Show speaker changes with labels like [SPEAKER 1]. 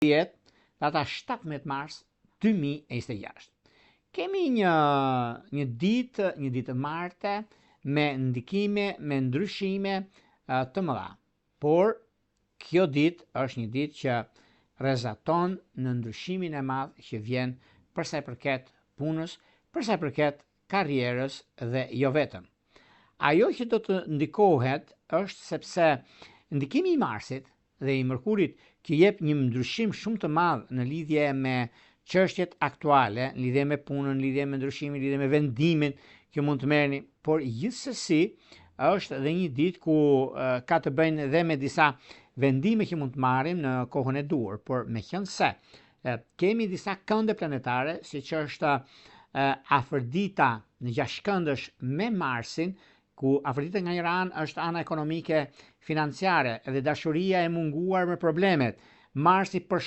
[SPEAKER 1] Jetë data 17 mars 2026. Kemi një një ditë, një ditë marte me ndikime, me ndryshime të mëdha. Por kjo ditë është një ditë që rrezaton në ndryshimin e madh që vjen për sa i përket punës, për sa i përket karrierës dhe jo vetëm. Ajo që do të ndikohet është sepse ndikimi i Marsit dhe i Mërkurit që jep një ndryshim shumë të madh në lidhje me çështjet aktuale, në lidhje me punën, në lidhje me ndryshimin, në lidhje me vendimin që mund të merrni, por gjithsesi është dhe një ditë ku ka të bëjnë dhe me disa vendime që mund të marrim në kohën e duhur, por meqenëse kemi disa kënde planetare, siç është Afërdita në gjashtëkëndësh me Marsin, ku Afërdita nga njëra anë është ana ekonomike financiare dhe dashuria e munguar me problemet. Marsi për